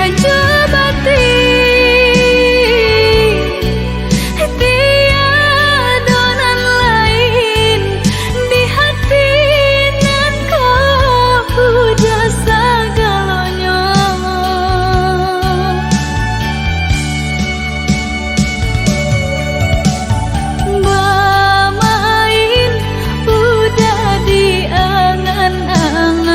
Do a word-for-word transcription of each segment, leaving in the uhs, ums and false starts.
Jo batin, tiado nan lain di hati nan ko udah sagalonyo. Bamain udah di angan-angan,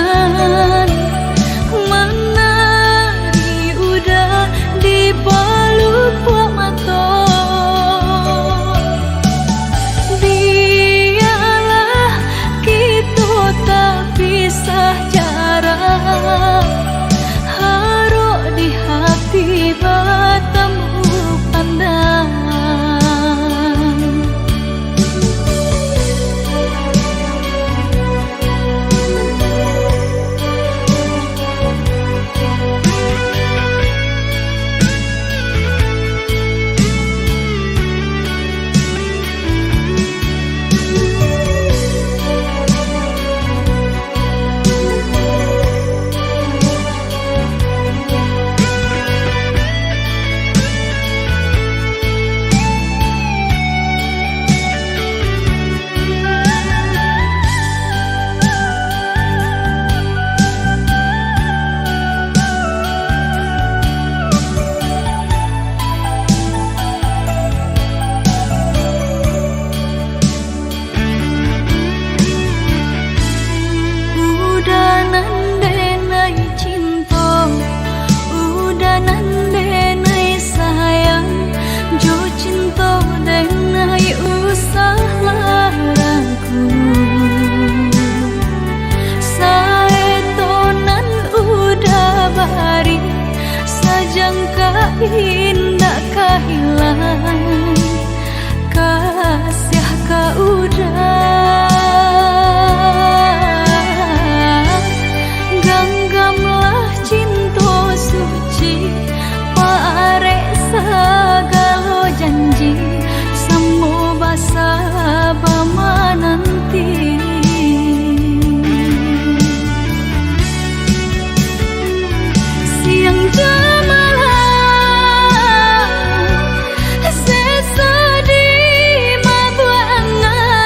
manari udah di palupuak mato. Bialah kito tapisah jarak, harok di hati batamu pandang. Udah nan denai cinto, udah nan denai sayang, jo cinto denai usah lah ragu. Saeto nan udah bari, sajangka indak ka hilang. Kasiah ka udah, ganggamlah cinto suci, parek sagalo janji, samo basaba mananti. Siang jo malam, seso di mabuak angan.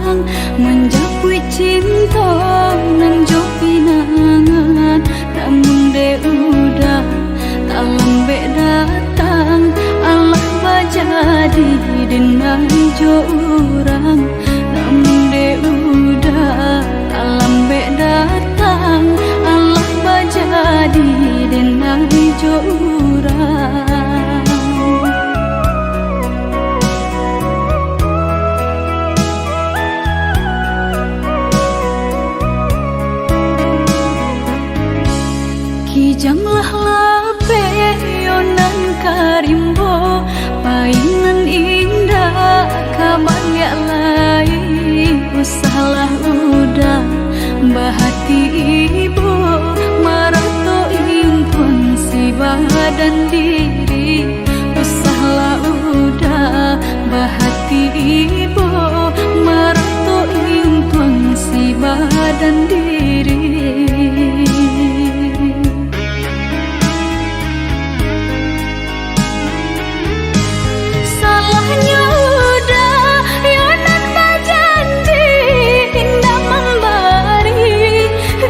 Manjapuik cinto nan jo pinangan, namun dek uda talambek datang, alah bajadi den nai jo urang. Namun dek uda talambek datang, alah bajadi den nai jo urang. Kijang lah lapeh yo nan ka rimbo, pai nan indak ka baliak lai. Usahlah uda bahati ibo, marato intuang si badan diri. Usahlah uda bahati ibo, marato intuang si badan diri. Salahnyo uda yo nan bajanji indak mambari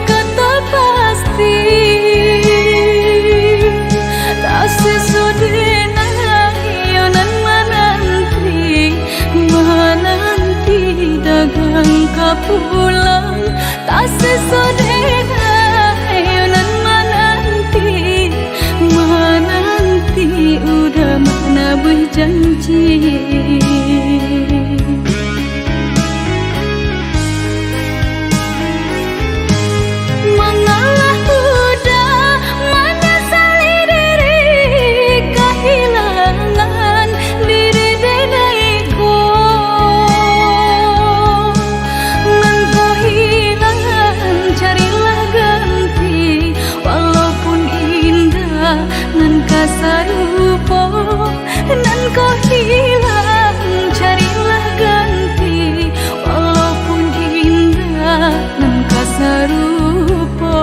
kato pasti. Taseso dek nai yo nan mananti, mananti dagang ka pulang. Taseso dek nai yo nan mananti, mananti uda manabuih janji. Mangalah uda manyasali diri, kahilangan diri denai ko. Nan ko hilang, carilah ganti, walaupun indak nan ka sarupo. Nan ko hilang, carilah ganti, walaupun indak nan ka sarupo.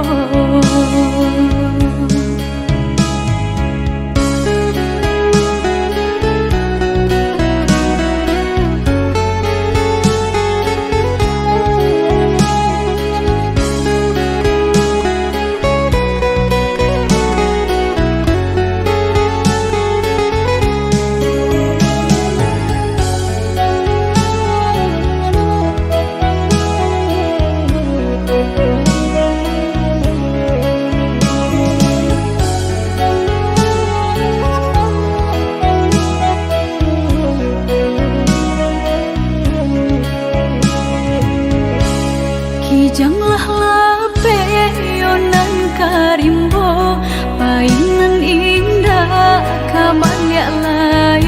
Kijanglah lapeh yo nan ka rimbo, pai nan indak ka baliak lai.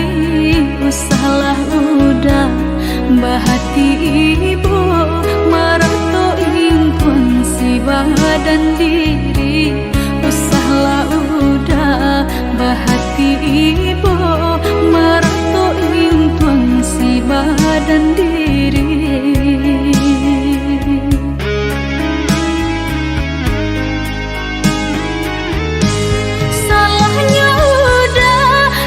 Usahlah uda bahati ibo, marato intuang si badan diri. Usahlah uda bahati ibo, marato intuang si badan diri. Salahnyo uda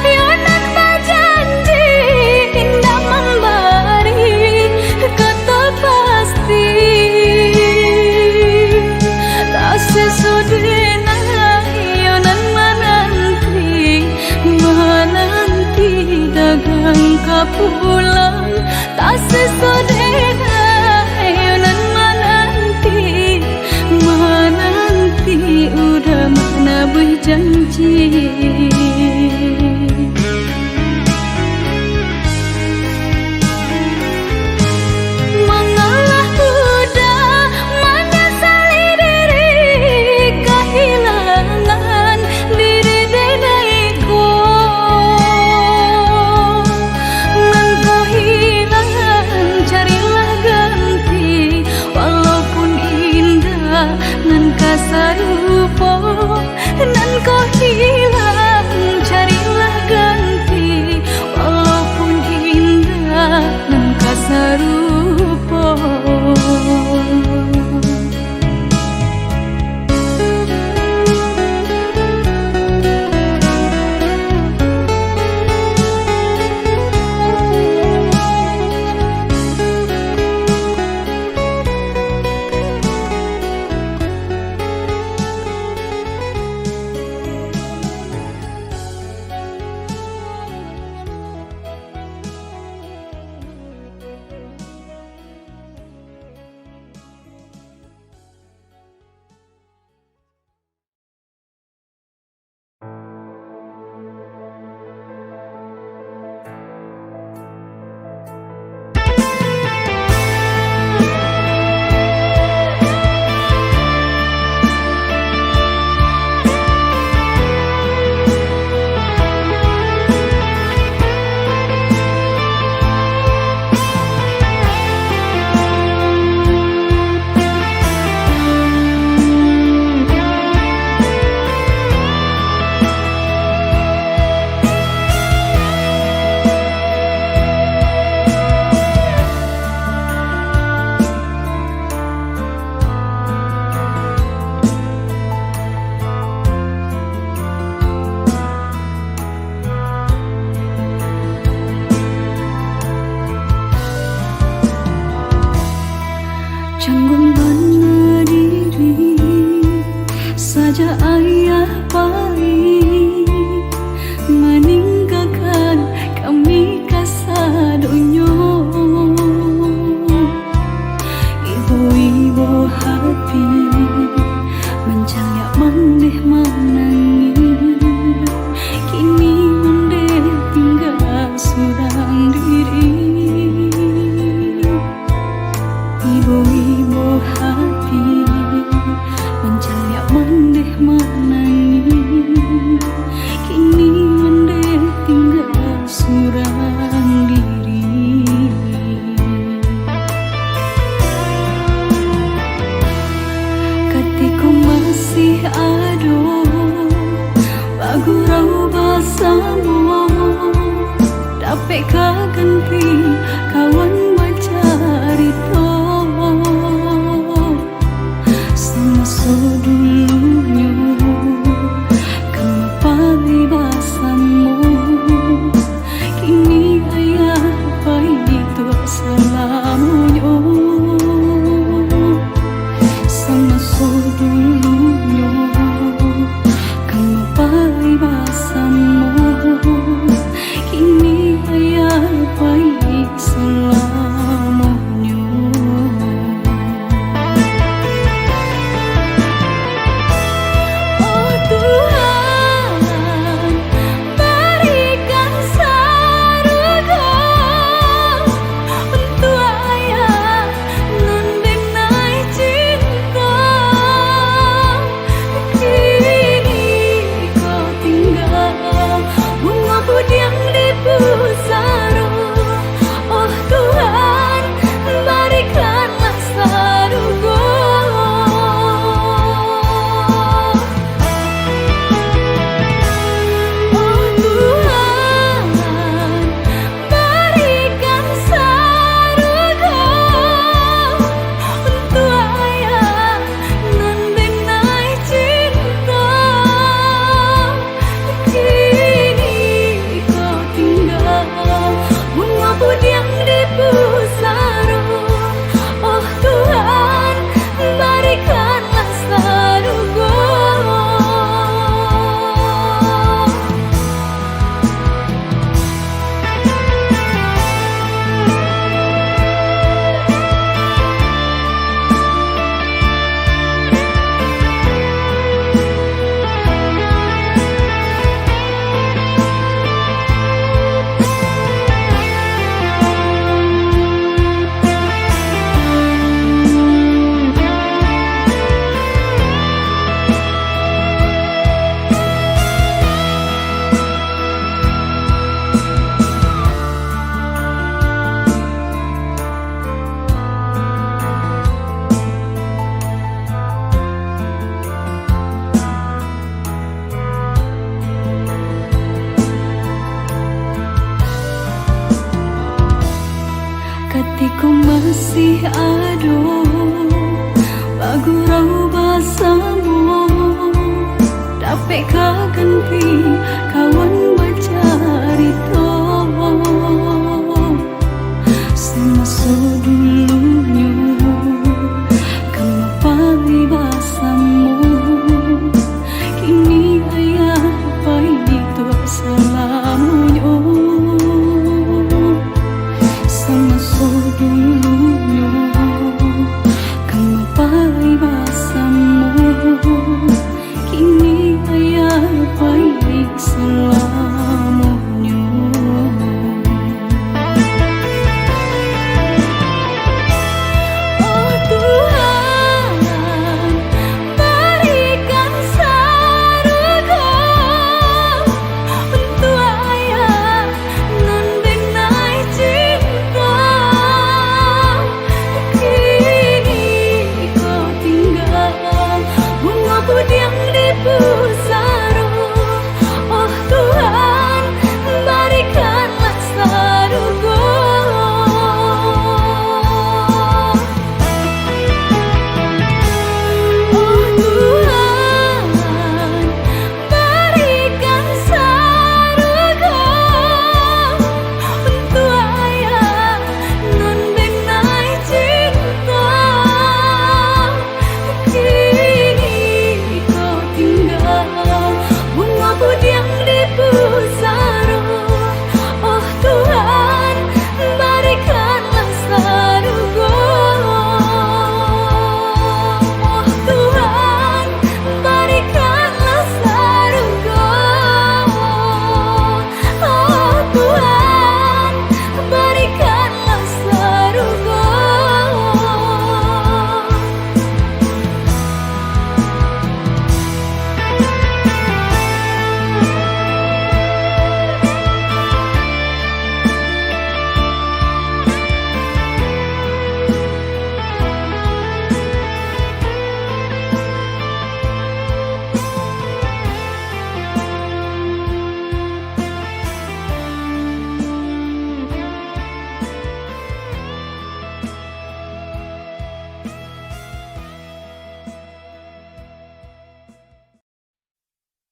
yo nan bajanji, indak mambari kato pasti. Taseso dek nai yo nan mananti, mananti dagang ka pulang. Taseso dek nai yo nan mananti, mananti uda manabuih janji. Mangalah uda manyasali diri, kahilangan diri denai ko. Nan ko hilang, carilah ganti, walaupun indak nan ka sarupo. Nan ko hilang, carilah ganti, walaupun indak nan ka sarupo. Ayah pai maninggakan kami kasadonyo. Ibo-ibo hati mancaliak mandeh manangih. Kini mandeh tingga surang diri. Ibo-ibo hati mancaliak mandeh manangih. Kini mandeh tingga surang diri. Katiko masih ado bagurau basamo, dapek ka ganti kawan bacarito. Samaso dulunyo kan mapai basamo, kini ayah pai tu salamonyo. Samaso dulunyo kan mapai basamo, kini ayah pai salamonyo. Oh Tuhan, barikan sarugo untuak ayah nan denai cinto. Kini ko tingga bungo pudiang di pusaro. Oh Tuhan, barikanlah sarugo. Oh Tuhan, barikan sarugo untuak ayah nan denai cinto. Kini ko tingga bungo pudiang di pusaro. Oh Tuhan, barikanlah sarugo. Katiko masih ado bagurau basamo, dapek ka ganti kawan bacarito. Samaso dulunyo kan mapai basamo, kini ayah pai tu salamonyo. Samaso dulunyo kan mapai basamo, kini ayah pai salamonyo.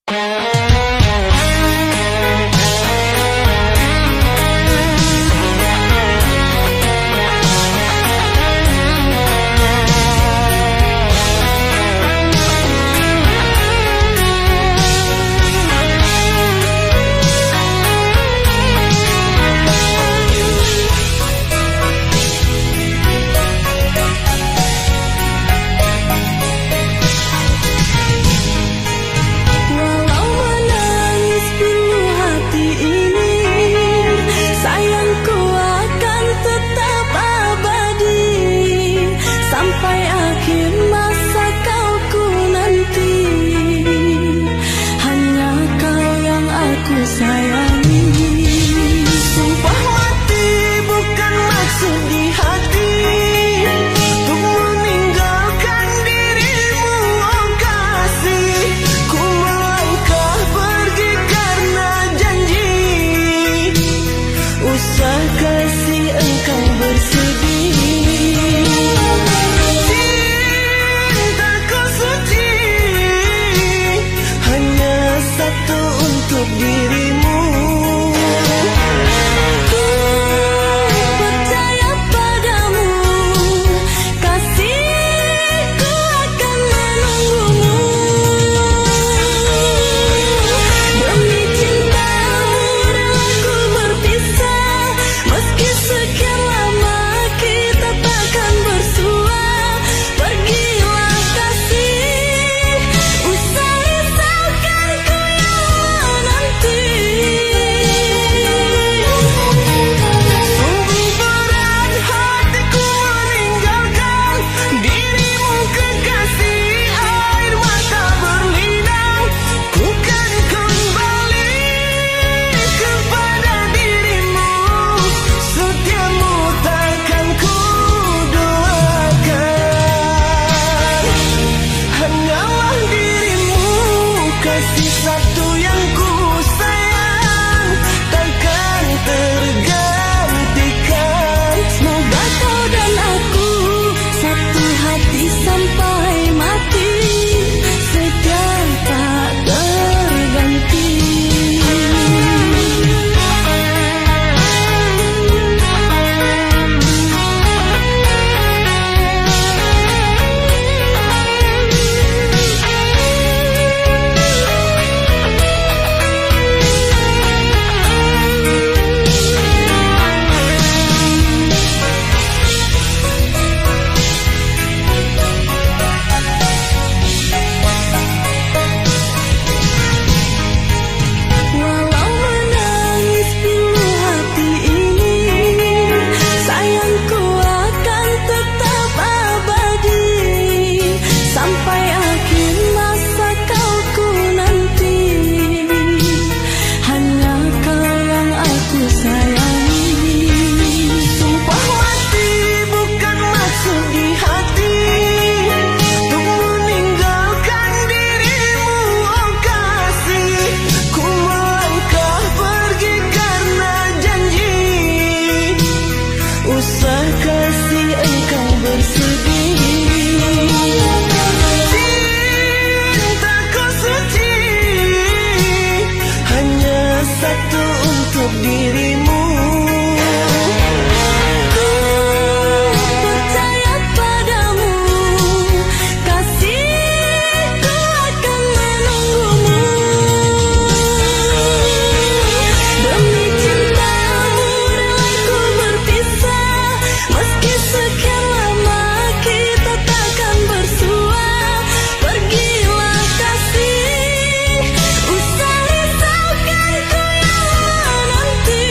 Walau menangis pilu hati ini, sayangku akan tetap abadi. Sampai akhir masa kau ku nanti, hanya kau yang aku sayangi. Sumpah mati bukan maksud di hati, untuk meninggalkan dirimu, oh kasih. Ku melangkah pergi karena janji, usah kasih engkau bersedih. Cintaku suci, hanya satu untuk dirimu. Ku percaya padamu, kasihku akan menunggumu. Demi cintamu rela ku berpisah, meski sekian lama kita takkan bersua. Pergilah kasih, usah risaukan ku yang menanti. Sungguh berat hatiku meninggalkan dirimu kekasih, air mata berlinang. Ku kan kembali kepada dirimu, setiamu takkan ku duakan. Hanyalah dirimu, kasih satu yang ku sayang, takkan tergantikan. Semoga kau dan aku satu hati sampai mati, setia tak terganti. Walau menangis pilu hati ini, sayangku akan tetap abadi. Sampai akhir masa kau ku nanti, hanya kau yang aku sayangi. Sumpah mati bukan maksud di hati, untuk meninggalkan dirimu, oh kasih. Ku melangkah pergi karena janji, usah kasih engkau bersedih. Cintaku suci, hanya satu untuk dirimu. Ku percaya padamu, kasihku akan menunggumu. Demi cintamu rela ku berpisah, meski sekian lama kita takkan bersua. Pergilah kasih, usah risaukan ku yang menanti.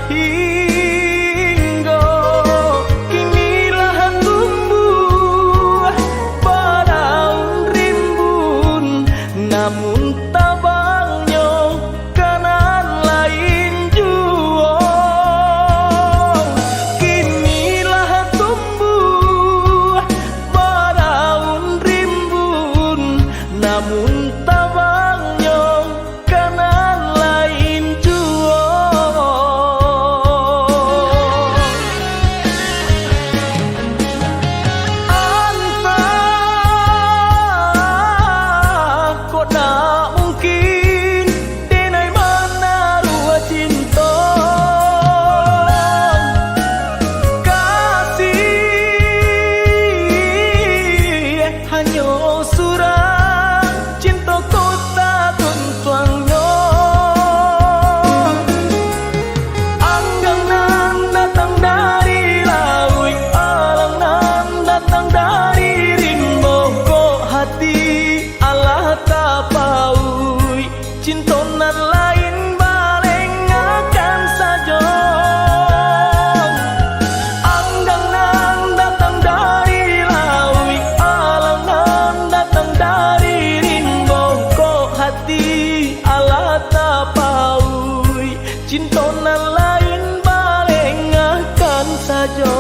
Hinggo kini lah tumbuah badaun rimbun, namun tabangnyo ka nan lain juo. Kini lah tumbuah badaun rimbun, namun tabangnyo ka nan lain juo. Antah kok nak mungkin denai manaruah cinto. Kasih hanyo surang, cinto ko tatuntuangnyo. Anggang nan datang dari lauik, alang nan datang dari rimbo, kok hati alah tapauik. Cinto nan lain balengakan sajo. Anggang nan datang dari lauik, alang nan datang dari rimbo, kok hati alah tapauik. Cinto nan lain balengakan sajo.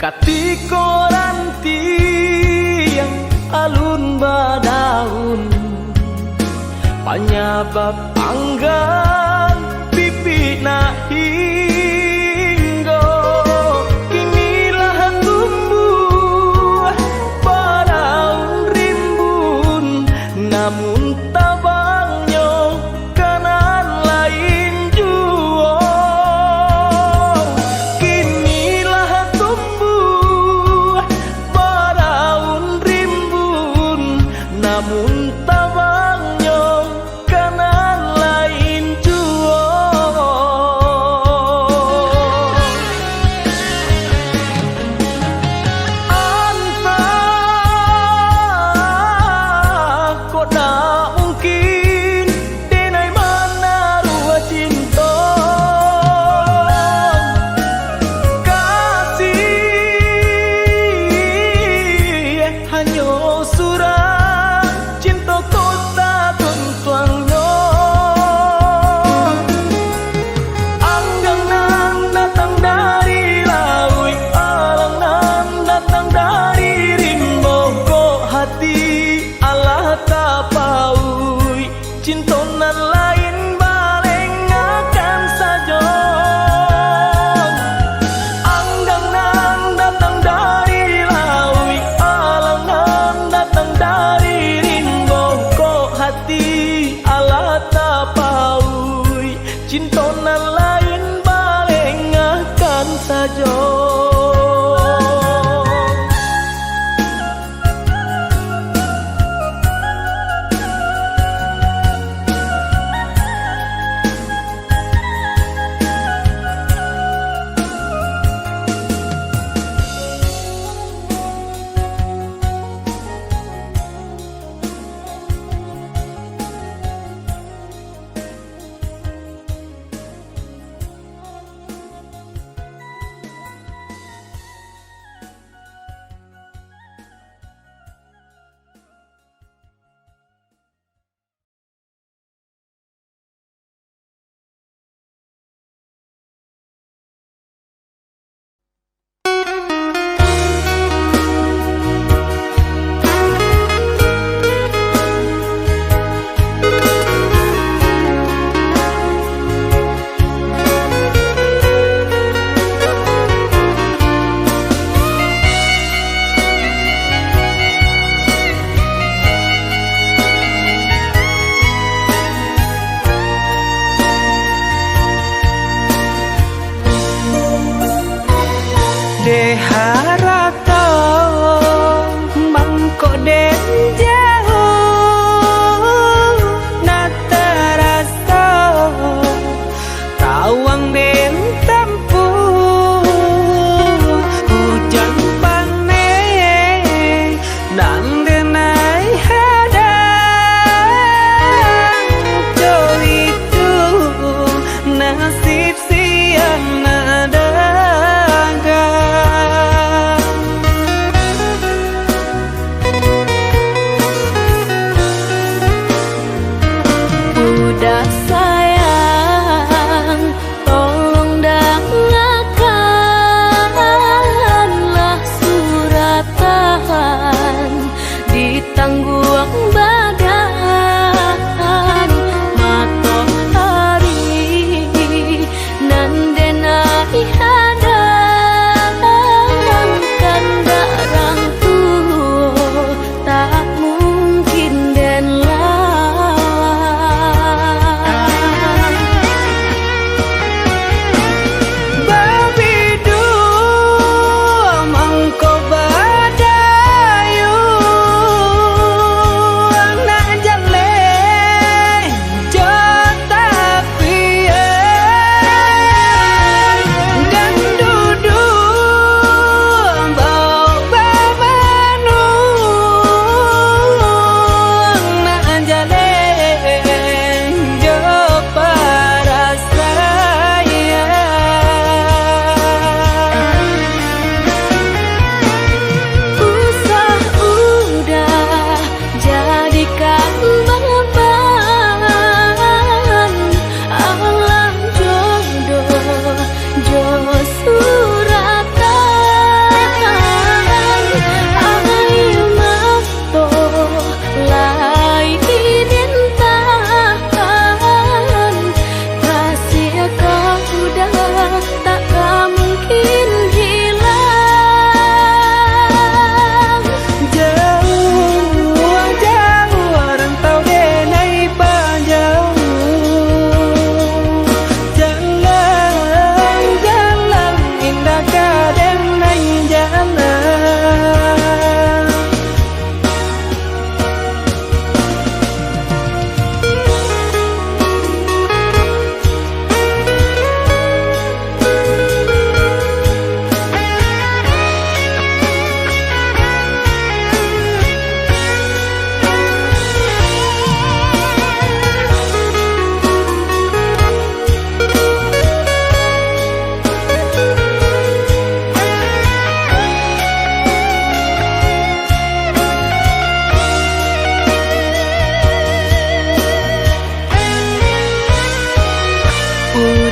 Katiko rantiang alun badaun, panyabab anggan pipik nak hinggo, kini lah tumbuah badaun rimbun, namun tabangnyo ka nan lain juo. Kini lah tumbuah badaun rimbun, namun tabangnyo ka nan lain juo. Antah kok nak mungkin denai manaruah cinto. Kasih hanyo surang, cinto ko tatuntuangnyo. Anggang nan datang dari lauik, alang nan datang dari rimbo, kok hati alah tapauik. Cinto nan lain balengakan sajo. Anggang nan datang dari lauik, alang nan datang dari rimbo, kok hati alah tapauik. Cinto nan lain balengakan sajo.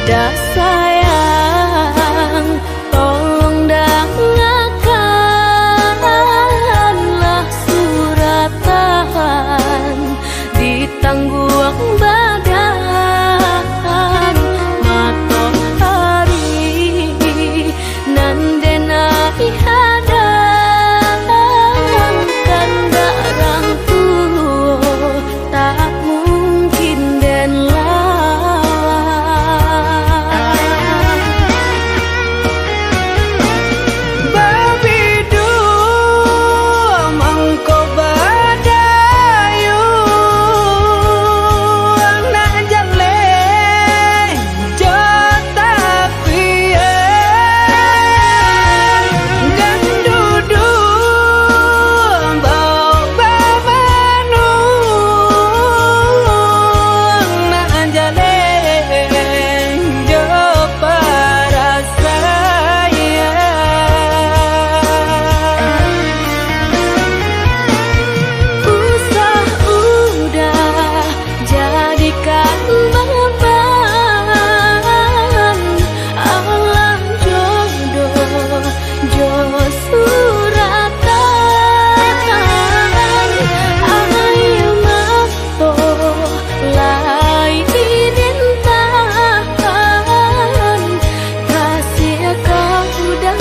Dah sayang, tolong dangakanlah suratan di tangguang badan. Matoari nan den ai hadang, kandak rang tuo tak mungkin den lawan. Babiduang mangko badayuang, nak jaleh jo tapian, ganduduang baok bamanuang, nak jaleh jo parasaian. Usah udah jadikan baban, alah jodoh jo suratan. Aia mato lai den tahan, kasih ka udah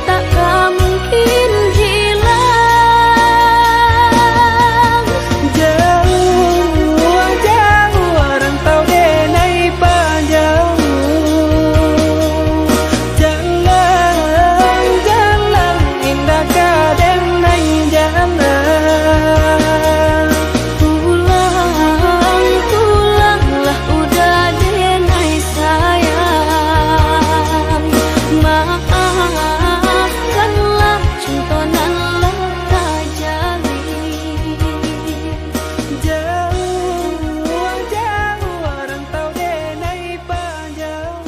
tak ka mungkin hilang. Jauah-jauah rantau den ai pajauah, jalan-jalan indak ka den ai jalan. Pulang, pulanglah udah den ai sayang. Maafkanlah cinto nan lah tajalin. Jauah-jauah rantau den ai pajauah,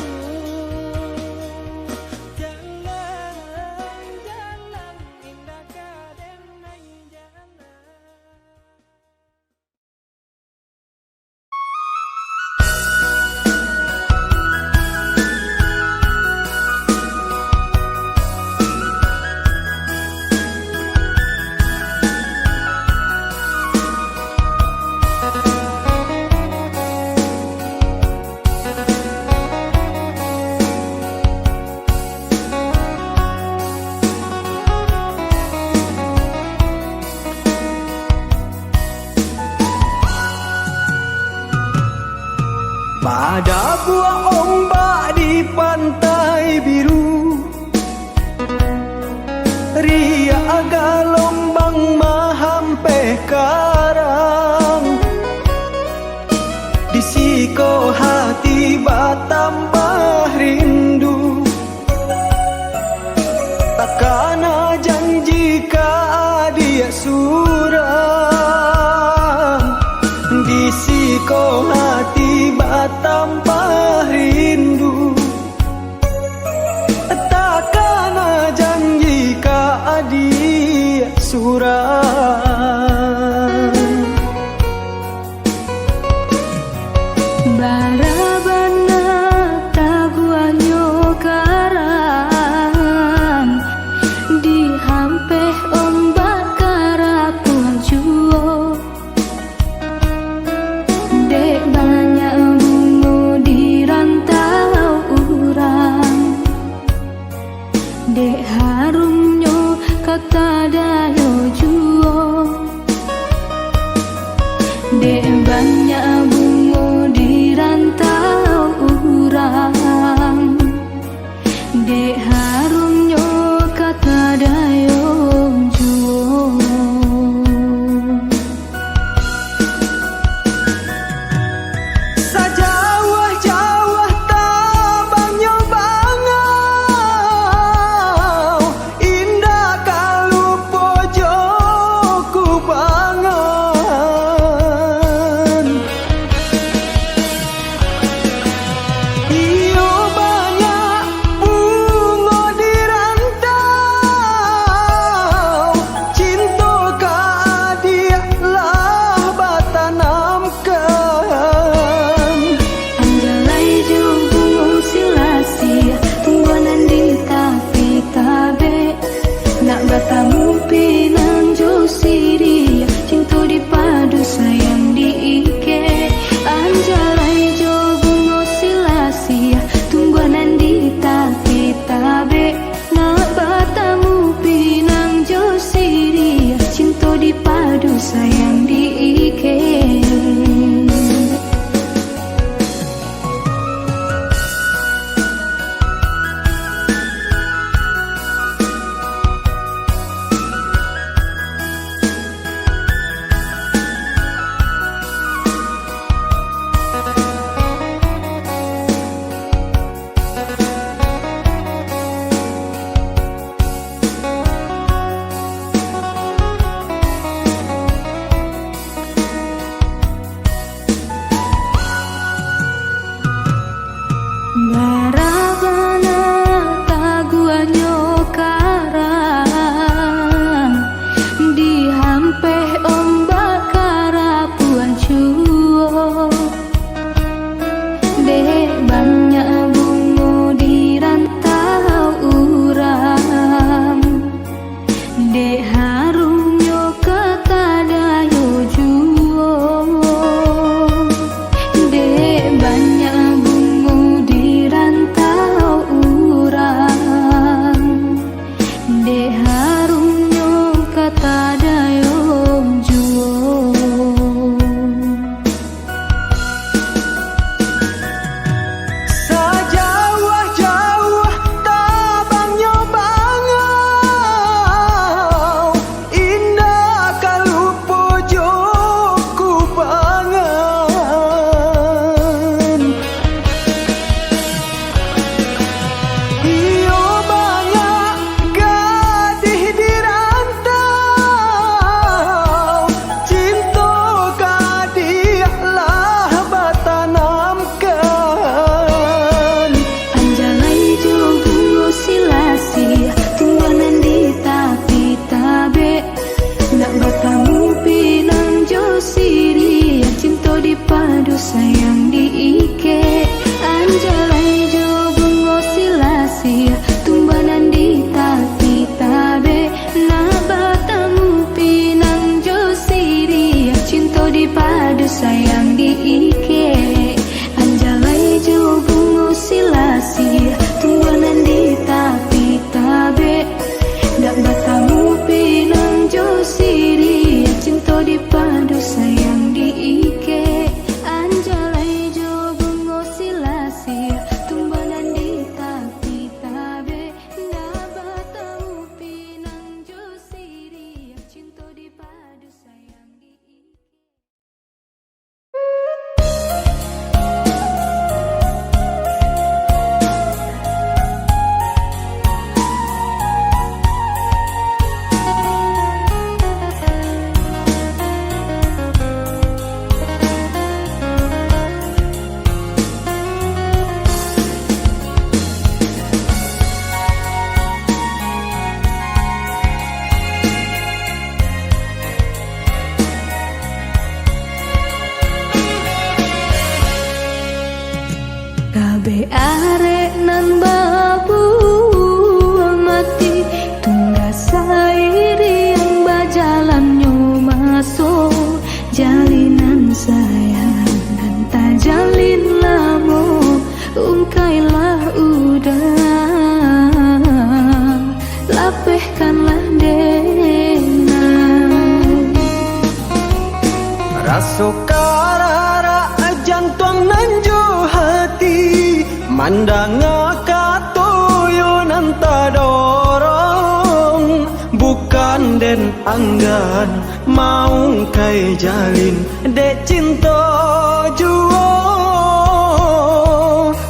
jalan-jalan indak ka den ai jalan. Badabuak ombak di pantai biru, riak galombang mahampeh karang. Di siko hati batambah rindu, takana janji ka adiak surang. Di siko hati batambah rindu, Bara bana taguahnyo karang, dihampeh ombak karapuan cuo. Dek banyak bungo di rantau urang, dek harumnyo ka tadayo juo. Dek banyak bungo di rantau urang, dek harumnyo ka tadayo juo. Sajauah-jauah tabangnyo bangau, indak ka lupo jo kubangan. Iyo banyak gadih di rantau, cinto gadih lah batanamkan. Anjalai jo bungo silasiah, tumbuanan di tapi tabek. Nak batamu pinang jo siriah, cinto dipadu sayang diikek. Anjalai jo bungo silasiah, tumbuanan di tapi tabek. Nak batamu pinang jo siriah, cinto dipadu sayang diikek. Anjalai jo bungo silasiah, tumbuanan di tapi tabek. Nak batamu pinang jo siriah, cinto dipadu sayang diikek. Anjalai jo bungo silasiah, tumbuanan di tapi tabek. Nak batamu pinang jo siriah, cinto dipadu sayang diikek. Kabeh arek nan babuah mati, tunda sairiang bajalannyo maso, jalinan sayang nan tajalin lamo, ungkailah udah, lapehkanlah denai. Raso kararak jantuang nan jo hati, mandanga kato yo nan tadorong, bukan den anggan maungkai jalin, dek cinto juo,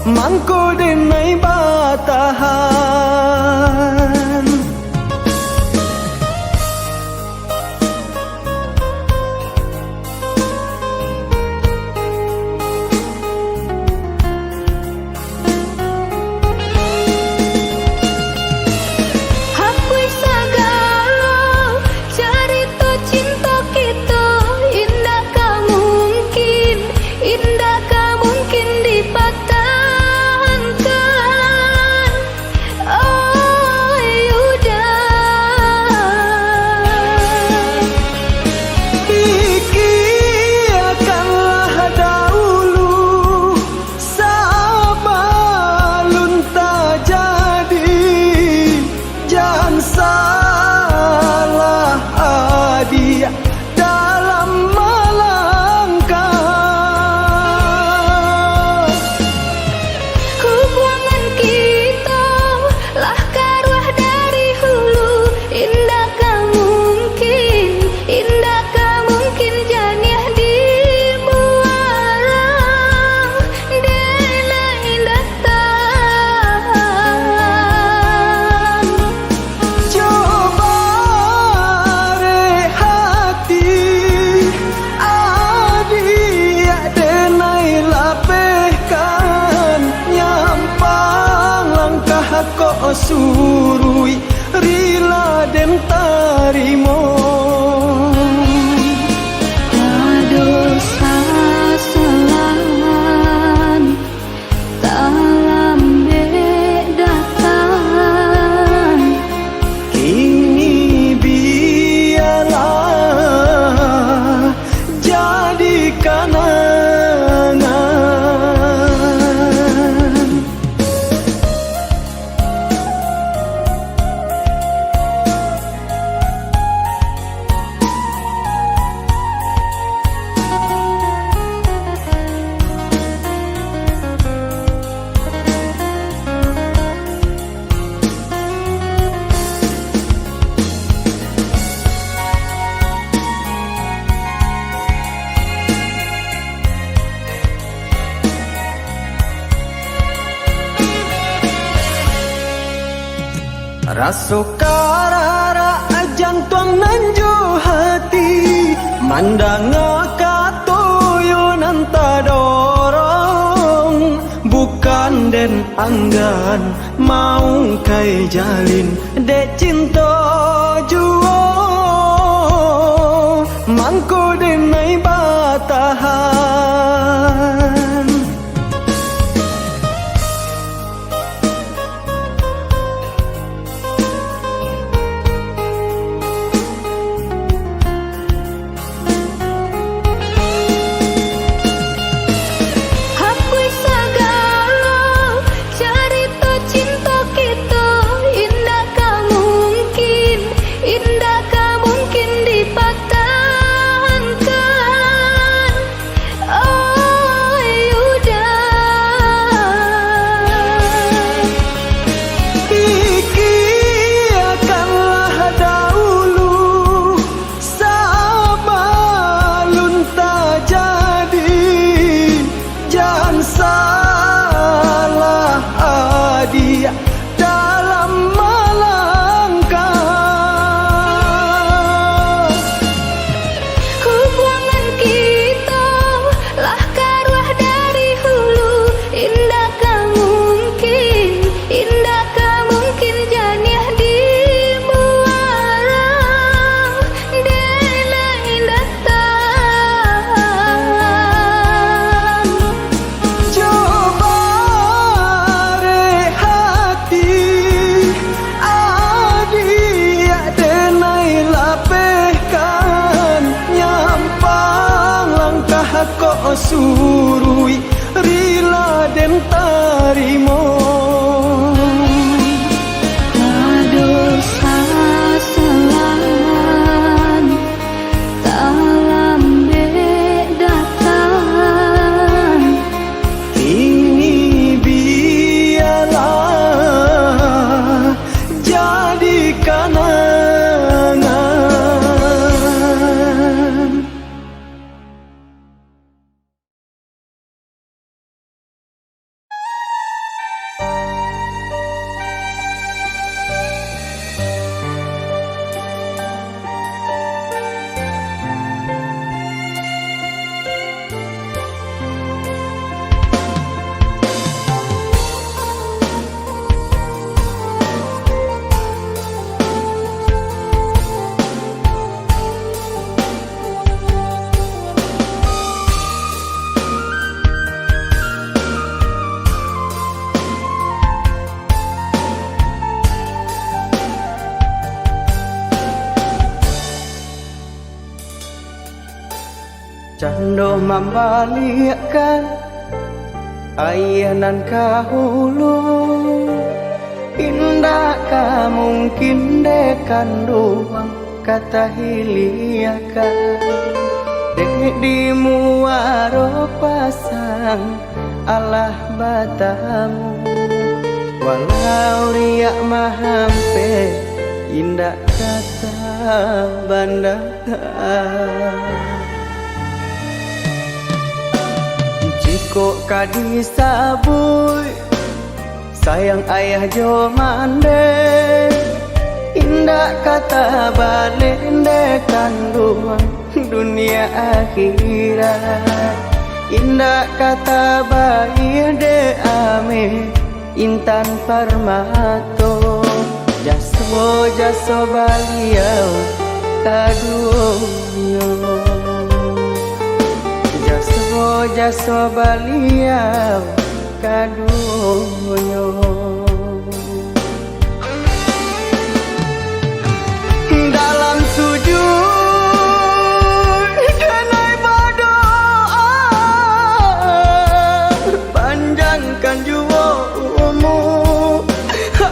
mangko denai batahan. Hapuih sagalo carito cinto kito, indak ka mungkin, indak suruik, rila den tarimo. Ado sasalan talambek datang, kini bialah jadi kanangan. Raso kararak jantuang nan jo hati, mandanga kato yo nan tadorong. Bukan den anggan maungkai jalin, dek cinto juo mangko den ai batahan. Hapuih sagalo carito cinto kito, indak ka mungkin, indak ka mungkin dipatahankan. Oi uda, pikiakanlah daulu sabalun tajadi. Jan salah adiak dalam malangkah. Hubuangan kito lah karuah dari hulu, indak ka mungkin, indak ka mungkin janiah dibuarang dek nan datang. Jo bareh hati, adiak den ai lapehkan, nyampang langkah kok suruik, rila den tarimo. Ado sasalan talambek datang, kini bialah jadi kanangan. Cando mambaliakkan aia nan ka hulu, indak ka mungkin dek kanduang ka tahiliakan. Dek di muaro pasang alah batamu, walau riak mahampek, indak ka tabanda. Jikok ka disabuik, sayang ayah jo mandeh, indak ka tabaleh dek kanduang dunia akhirat, indak ka tabayia dek ameh intan parmato. Jaso-jaso baliau kaduonyo, jaso-jaso baliau kaduonyo. Dalam sujud denai badoa, panjangkan juo umua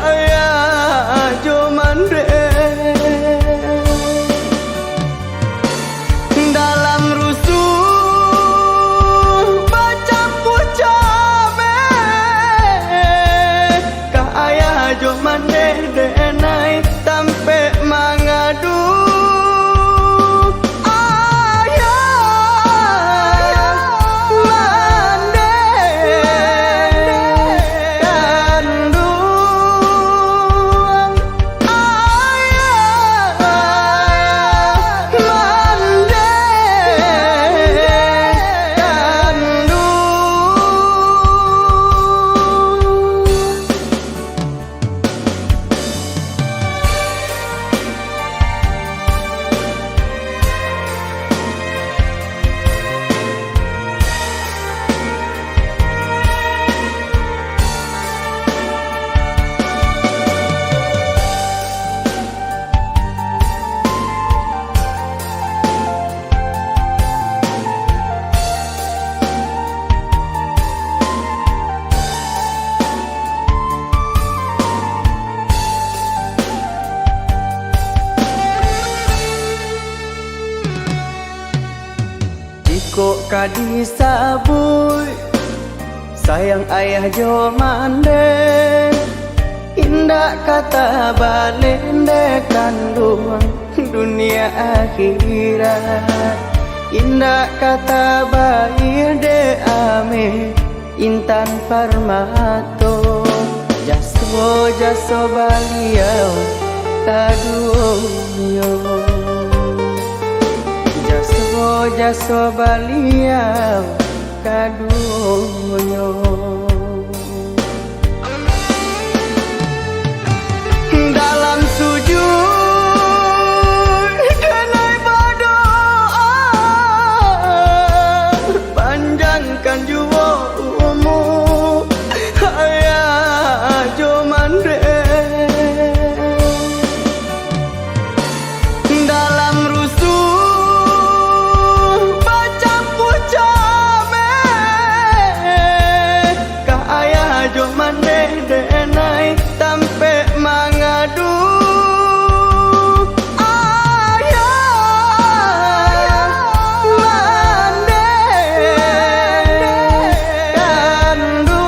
ayah jo mandeh. Dalam rusuah bacampua cameh, ka ayah jo mandeh denai tampek mangadu. Ayah mandeh kanduang. Jikok ka disabuik, sayang ayah jo mandeh, indak ka tabaleh dek kanduang dunia akhirat, indak ka tabayia dek ameh intan parmato. Jaso-jaso baliau kaduonyo, jaso-jaso baliau kaduonyo. Dalam sujud denai badoa, panjangkan juo umua ayah jo mandeh. Dalam rusuah bacampua cameh, ka ayah jo mandeh denai tampek mangadu. Ayah mandeh kanduang.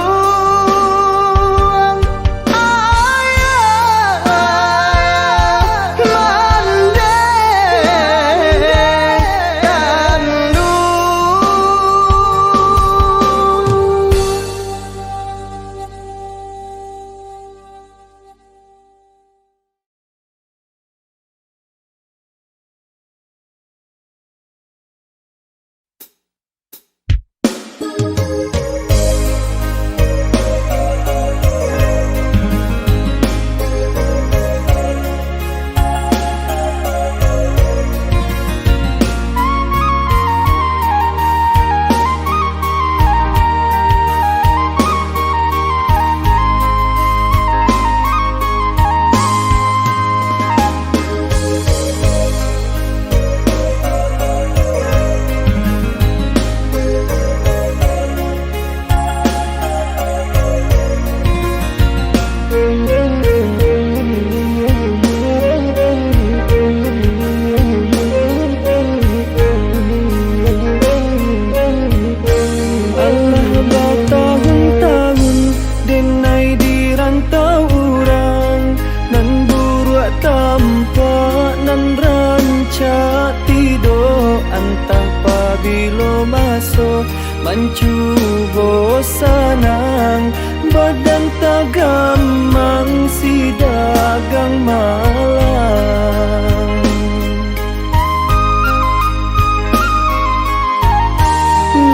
Alah batahun-tahun denai di rantau urang, nan buruak tampak nan rancak tidok, antah pabilo maso mancubo sanang, badan tagamang sidagang malang.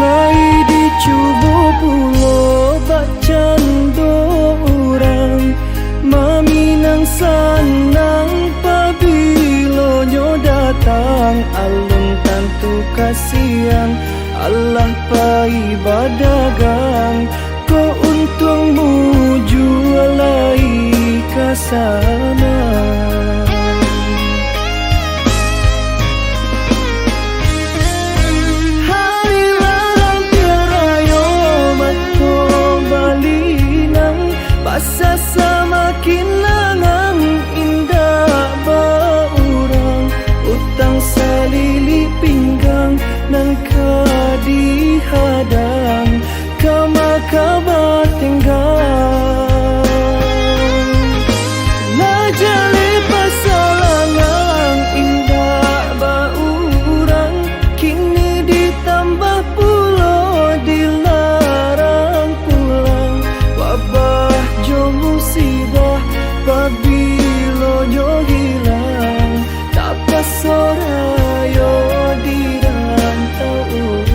Lai dicubo pulo bacando urang, maminang sanang siang, alah pai badagang, ko untuang mujua lai ka sana. Hari larang tiok rayo mato balinang, basa samakin langang indak ba-urang, utang saliliak pinggang nan ka dihadang, kama ka batenggang. Lah jaleh pasalangang indak ba-urang, kini ditambah pulo dilarang pulang. Wabah jo musibah pabilonyo hilang, tapaso rayo di rantau urang.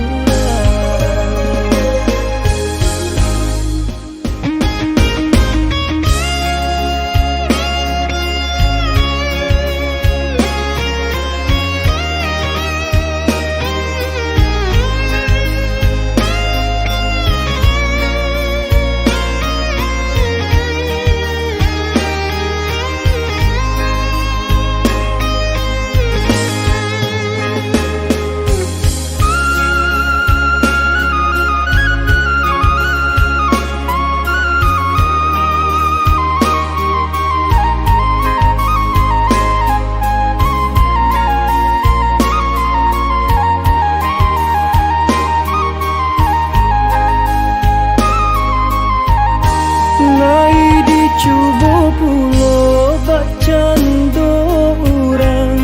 Lai dicubo pulo bakcando urang,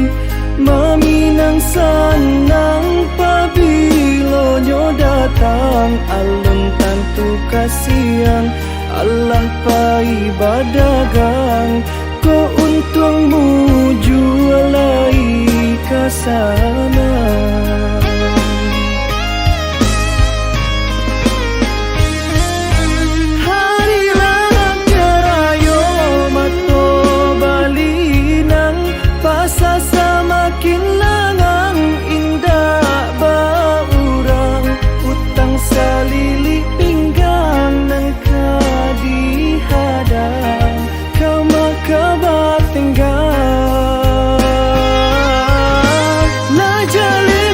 maminang sanang pabilonyo datang, alun tantu ka siang, alah pai badagang, ko untuang mujua lai ka sana. Hari larang tiok rayo mato balinang, pasa samakin langang indak ba-urang, utang saliliak pinggang nan ka dihadang, kama ka batenggang. Lah jaleh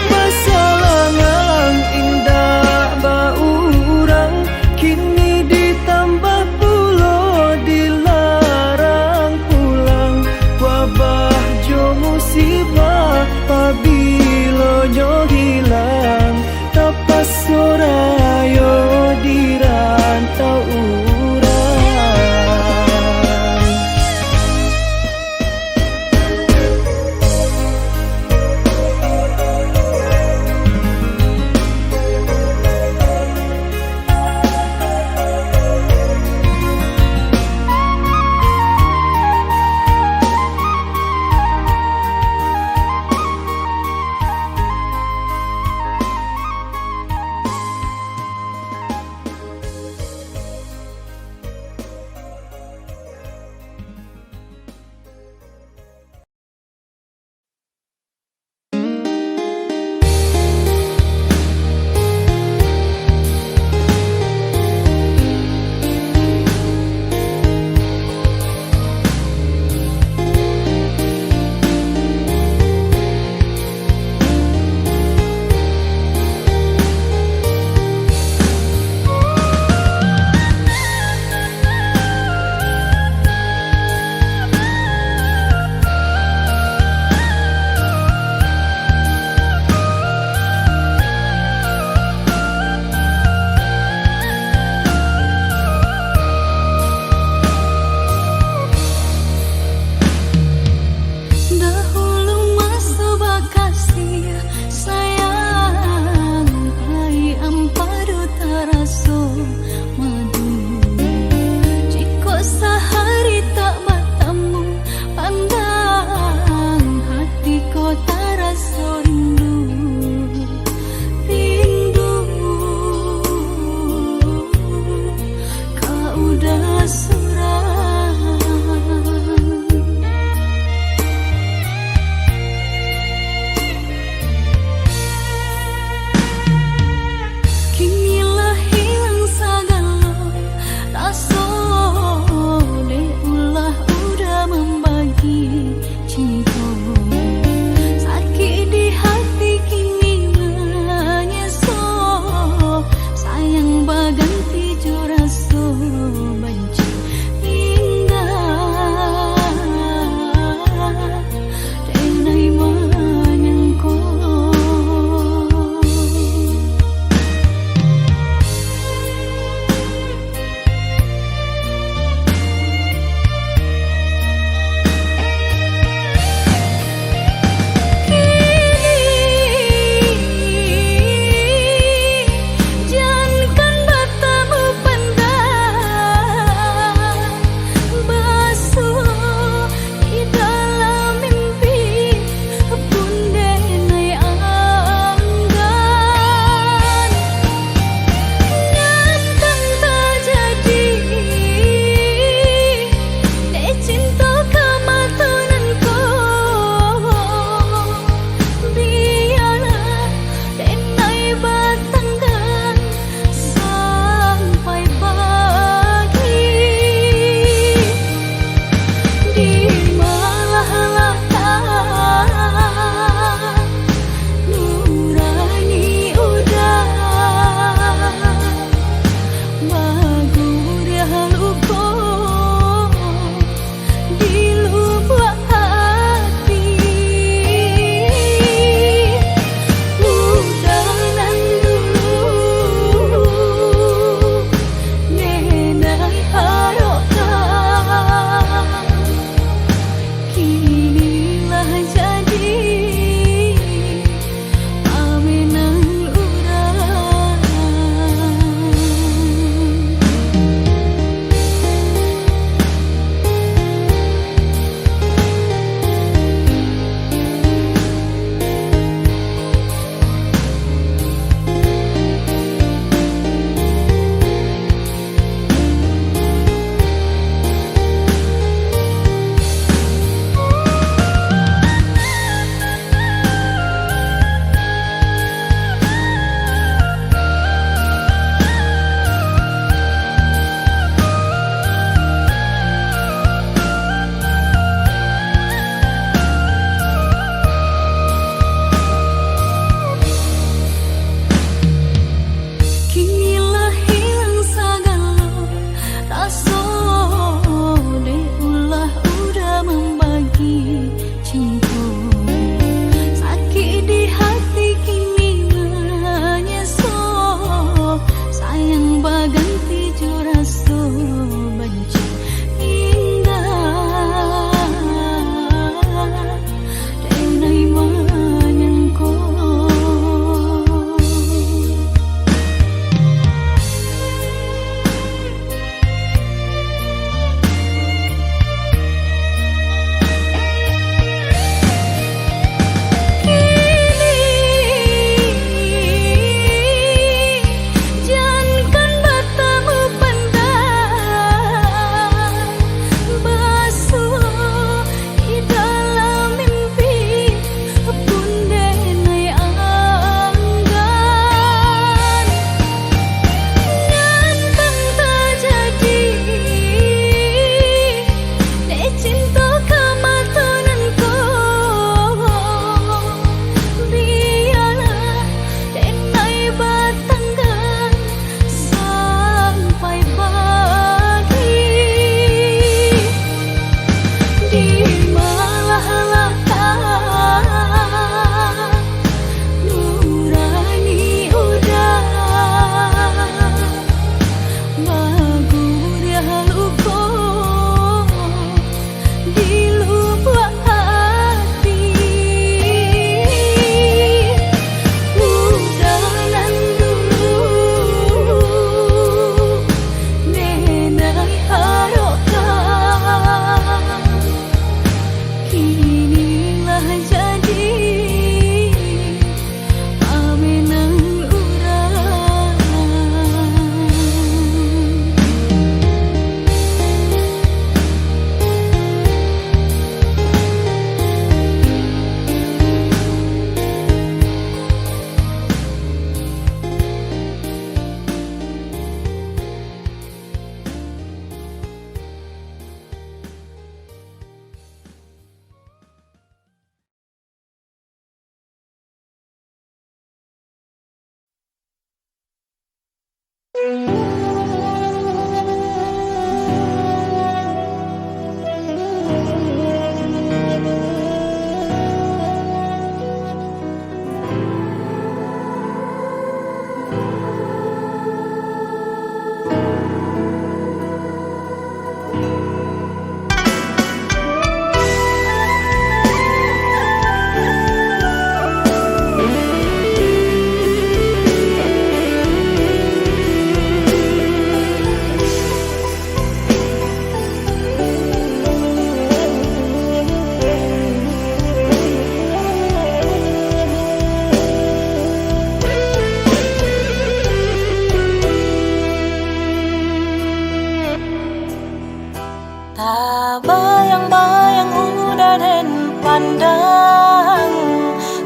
Tabayang-bayang uda den pandang,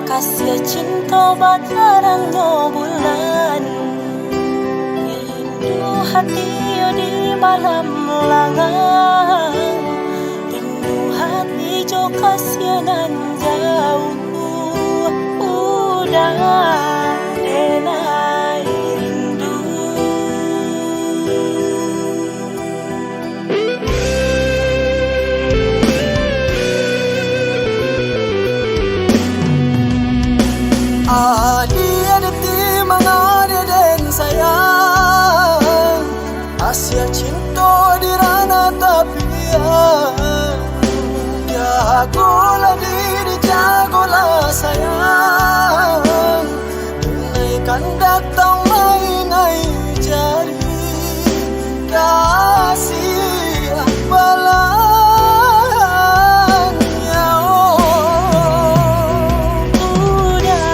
kasiah cinto batarangnyo bulan. Rindu hati yo di malam langang, rindu hati jo kasiah nan jauah, uda den ai rindu. Adiak, adiak ti manga dek den sayang, kasiah cinto di ranah tapian. Jagolah diri, jagolah sayang, denai kan datang mainai jari, kasiah balanyo. Uda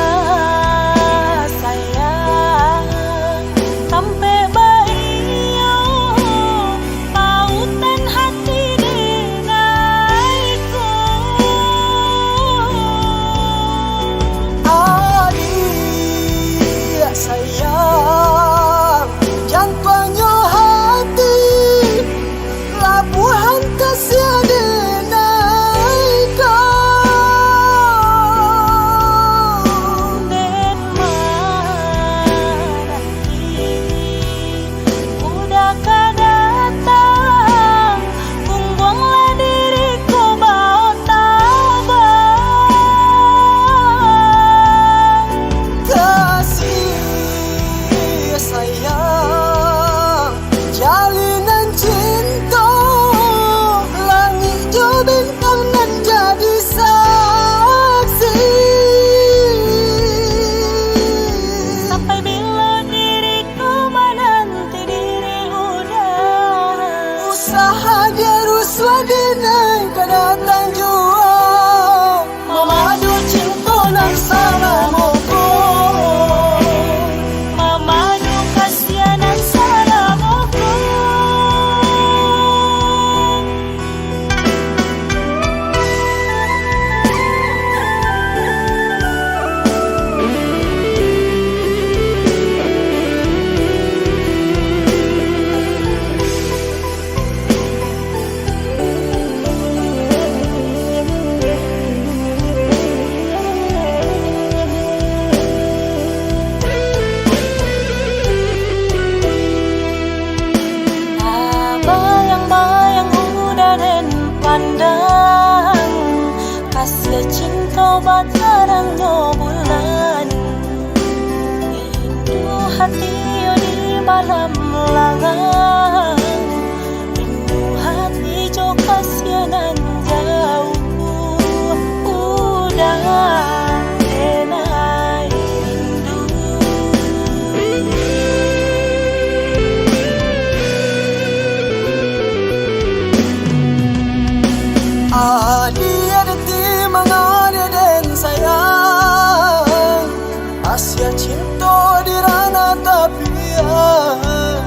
sayang, sampai baiyo, pautan hati denai ko. Adiak sayang, jantuangnyo hati, labuahan kasiah denai ko. Den mananti, uda ka datang, ungguanglah diri ko baok tabang. Kasiah sayang, jalinan cinto, langik jo bintang nan jadi saksi. Sampai bilo diri ko mananti diri uda? Usah adiak rusuah denai ka datang juo. Mamadu cinto nan salamo ko, mamadu kasiah nan salamo ko. Bayang-bayang uda den pandang, kasiah cinto batarangnyo bulan. Rindu hati yo di malam langang, rindu hati jo kasiah nan jauah, uda den ai rindu. Adiak, adiak ti manga dek den sayang, kasiah cinto di ranah tapian.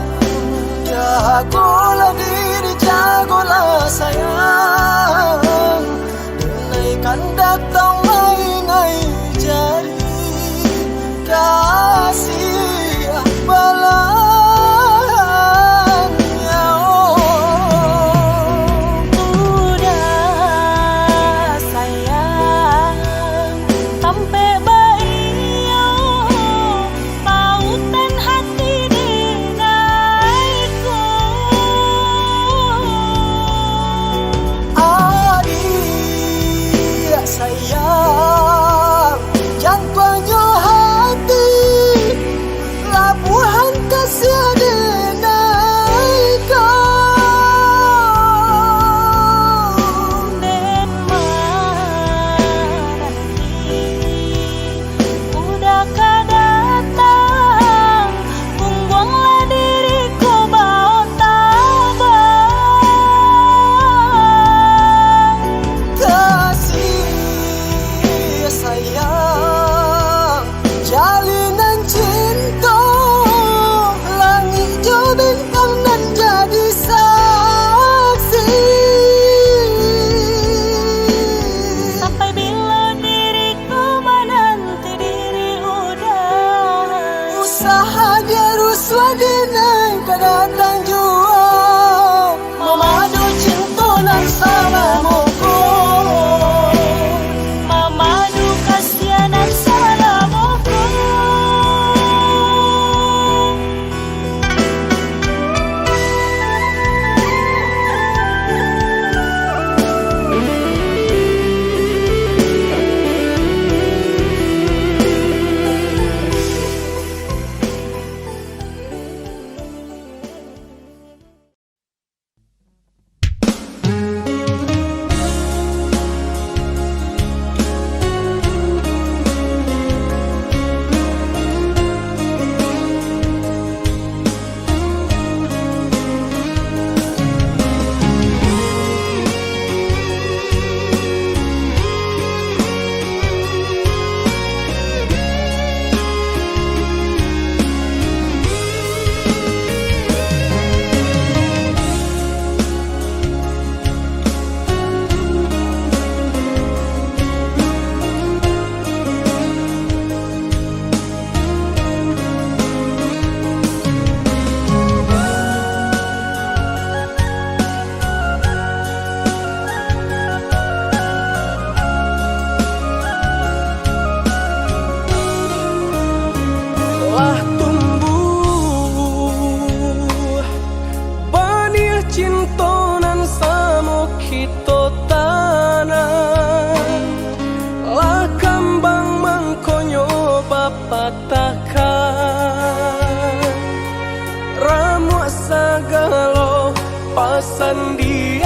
Pasandian,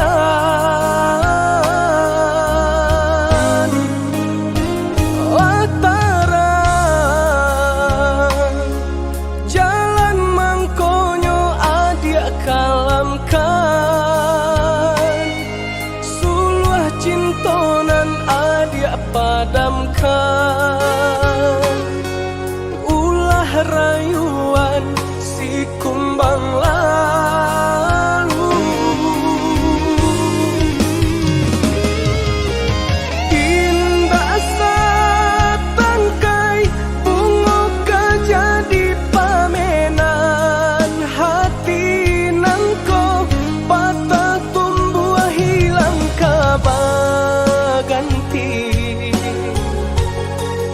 lah tarang jalan mangkonyo adiak kalamkan, suluah cinto nan adiak padamkan. Ulah rayuan si kumbang lalu. Indak satangkai bungo ka jadi pamenan, hati nangko patah tumbuah hilang ka baganti.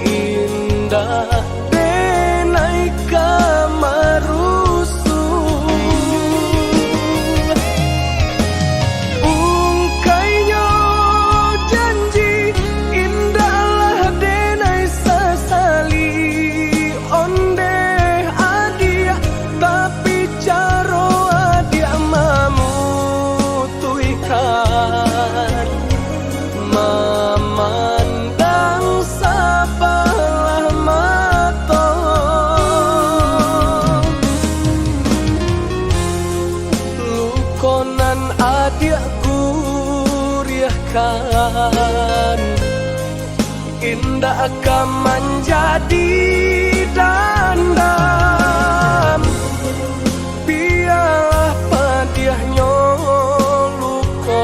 Indak denai ka marusuah. Ungkainyo janji, indaklah denai sasali. Ondeh adiak, tapi caro adiak mamutuihkan, mamandang sabalah mato. Luko nan adiak guriahkan, indak ka manjadi dandam. Bialah padiahnyo luko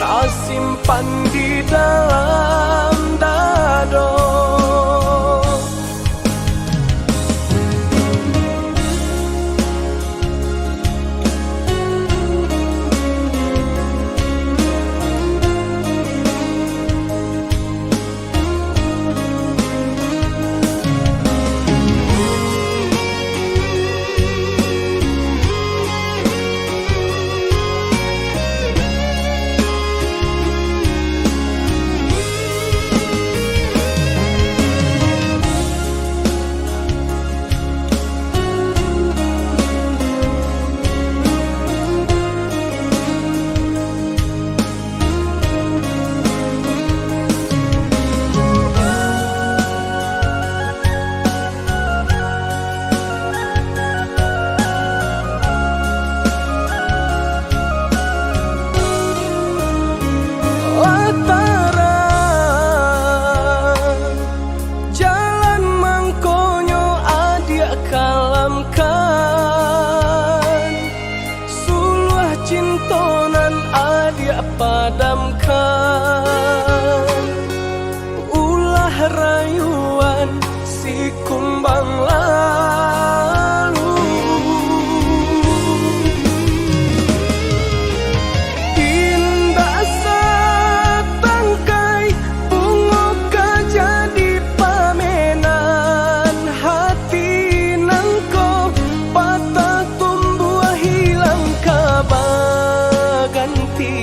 tasimpan di dalam dado. Lah tarang jalan mangkonyo adiak kalamkan, suluah cinto nan adiak padamkan. Ulah rayuan si kumbang lalu. Indak satangkai bungo ka jadi pamenan, hati nangko patah tumbuah hilang ka baganti.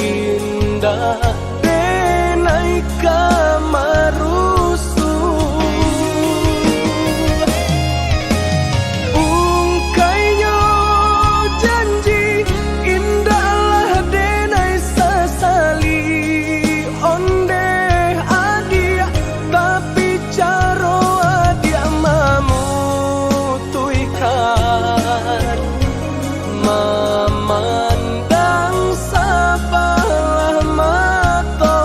Indak denai ka marusuah. Ungkainyo janji, indaklah denai sasali. Ondeh adiak, tapi caro adiak mamutuihkan, mamandang sabalah mato.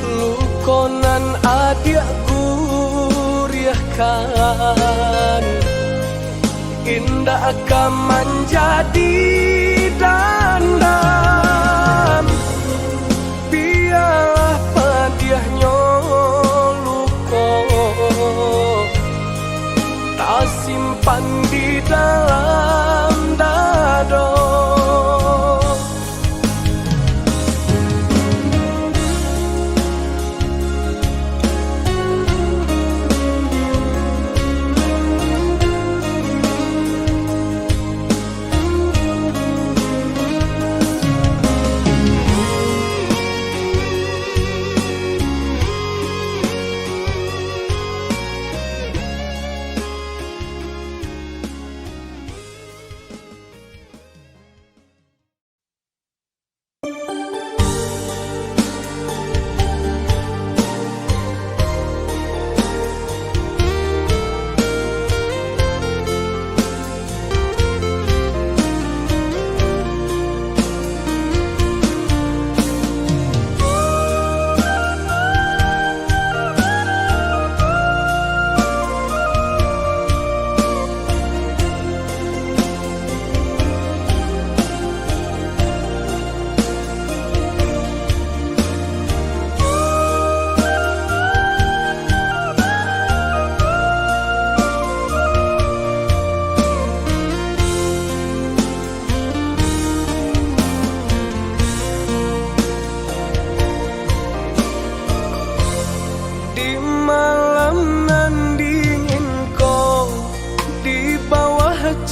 Luko nan adiak guriahkan, indak ka manjadi dandam. Bialah padiahnyo luko tasimpan di dalam dado.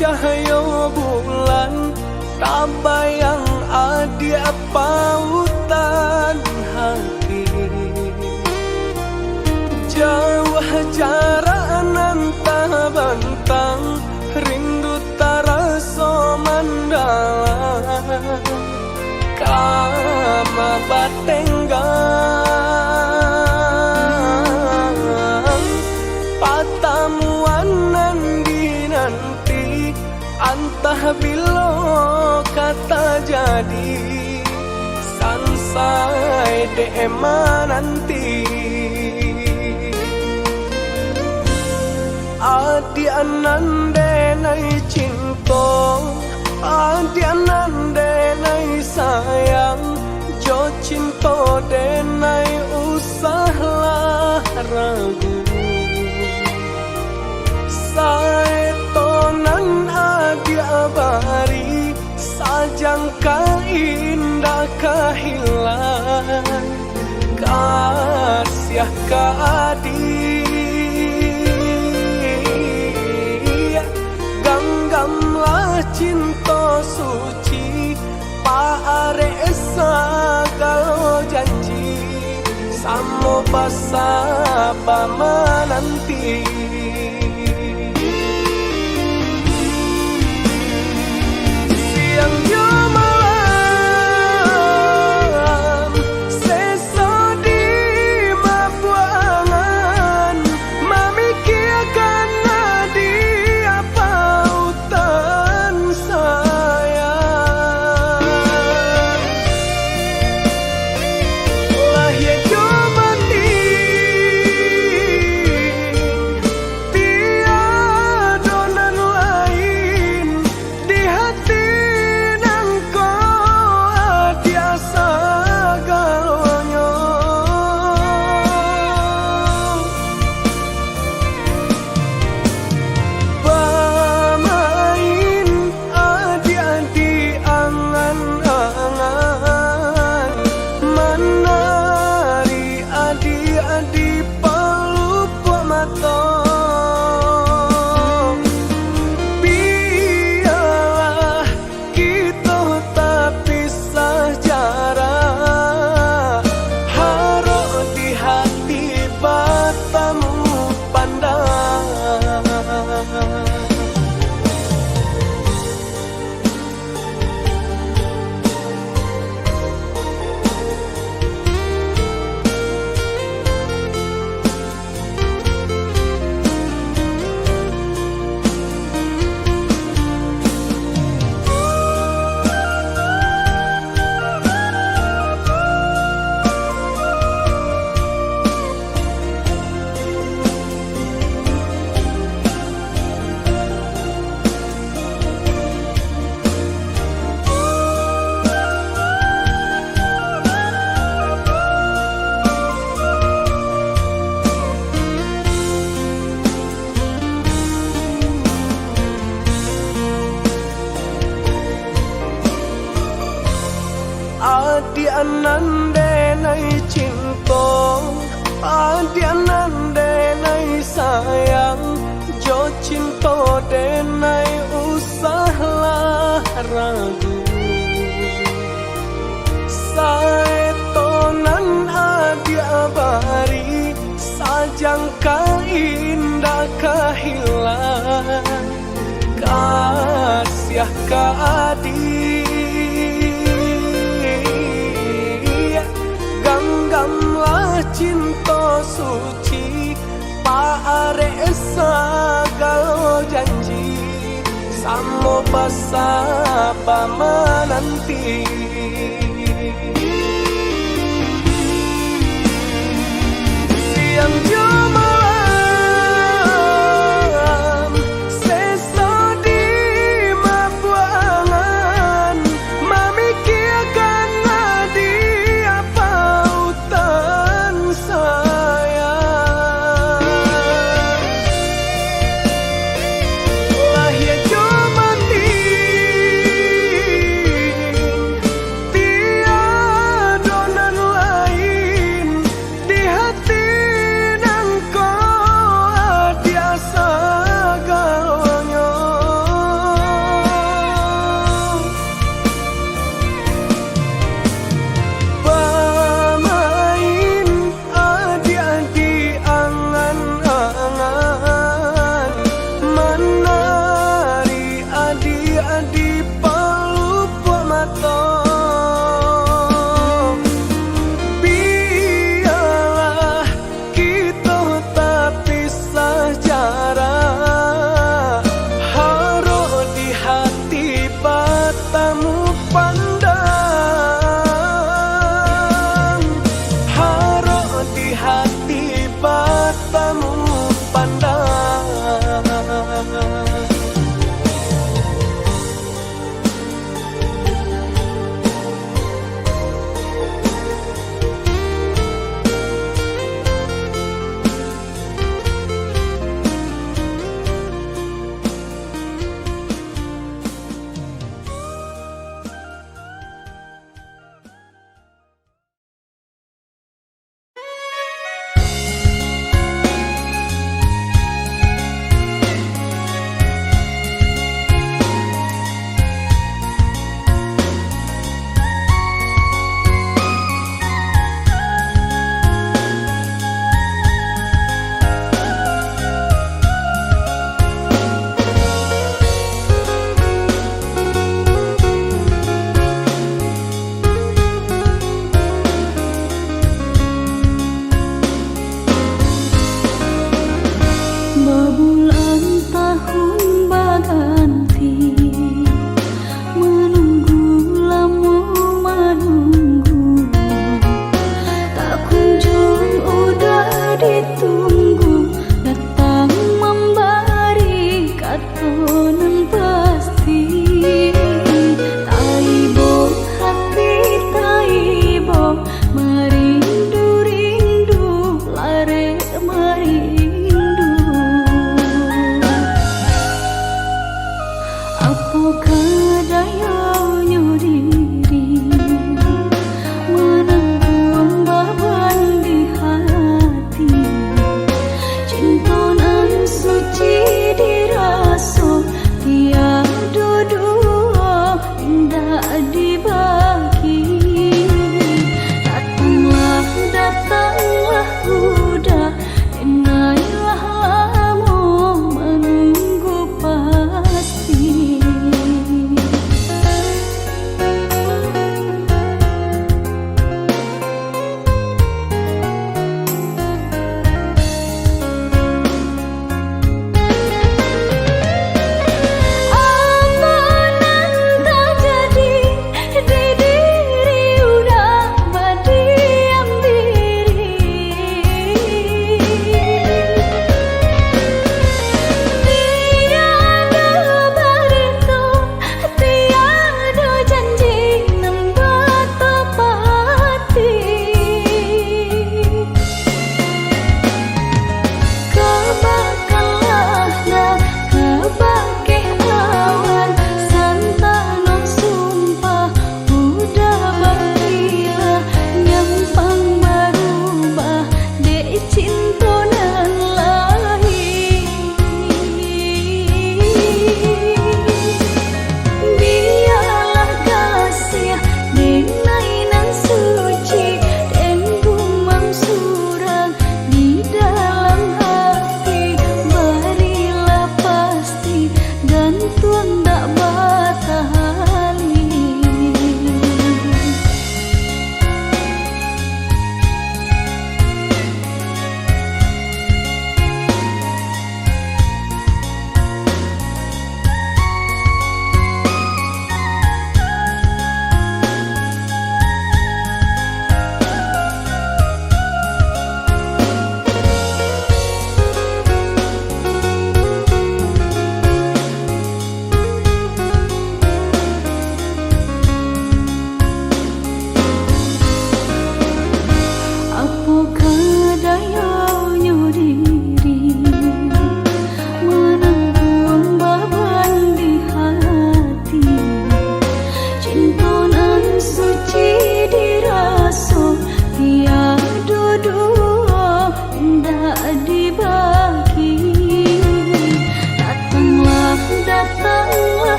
Cahayo bulan tabayang adiak pautan hati. Jauah jarak nan tabantang, rindu taraso mandalam. Kama batenggang, patamuan nan dinanti, antah bilo ka tajadi, sansai dek mananti. Adiak nan denai cinto, adiak nan denai sayang, jo cinto denai usahlah ragu. Saeto nan adiak bari, sajangkal indak ka hilang. Kasiah ka adiak, ganggamlah cinto suci, paarek sagalo janji, samo basaba mananti. Siang jo malam, seso di mabuak angan, mamikiakan adiak pautan sayang. Lahia jo batin, tiado nan lain, di hati nangko adiak sagalonyo. Bamain adiak di angan-angan, manari adiak di palupuak mato. Bialah kito tapisah jarak, harok di hati batamu pandang. Adiak nan denai cinto, adiak nan denai sayang, jo cinto denai usahlah ragu. Saeto nan adiak bari, sajangkal indak ka hilang. Kasiah ka adiak, ganggamlah cinto suci, paarek sagalo janji, samo basaba mananti.